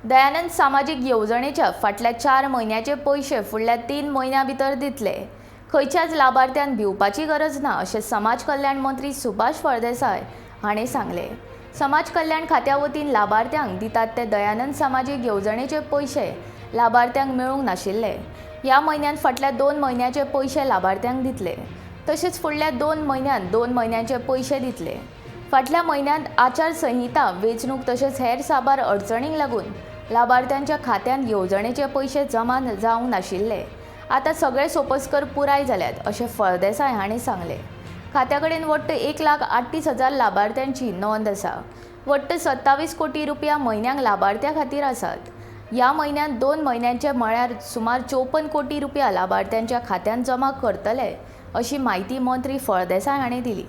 दयानंद सामाजीक येवजणेच्या फाटल्या 4 म्हयन्याचे पयशे फुडल्या 3 म्हयन्यां भितर दितले. खंयच्याच लाभार्थ्यान भिवपाची गरज ना अशें समाज कल्याण मंत्री सुभाष फळदेसाय हांणी सांगलें. समाज कल्याण खात्या वतीन लाभार्थ्यांक दितात ते दयानंद सामाजीक येवजणेचे पयशे लाभार्थ्यांक मेळूंक नाशिल्ले. ह्या म्हयन्यांत फाटल्या 2 म्हयन्याचे पयशे लाभार्थ्यांक दितले. तशेंच फुडल्या 2 म्हयन्यांत 2 म्हयन्यांचे पयशे दितले. फाटल्या म्हयन्यांत आचारसंहिता, वेंचणूक तशेंच हेर साबार अडचणींक लागून लाभार्थ्यांच्या खात्यांत येवजणेचे पयशे जमा जावंक नाशिल्ले. आतां सगळे सोपस्कर पुराय जाल्यात अशें फळदेसाय हांणी सांगलें. खात्या कडेन वट्ट 1,38,000 लाभार्थ्यांची नोंद आसा. वट्ट 27 कोटी रुपया म्हयन्याक लाभार्थ्यां खातीर आसात. ह्या म्हयन्यांत 2 म्हयन्यांचे म्हळ्यार सुमार 54 कोटी रुपया लाभार्थ्यांच्या खात्यांत जमा करतले अशी म्हायती मंत्री फळदेसाय हांणी दिली.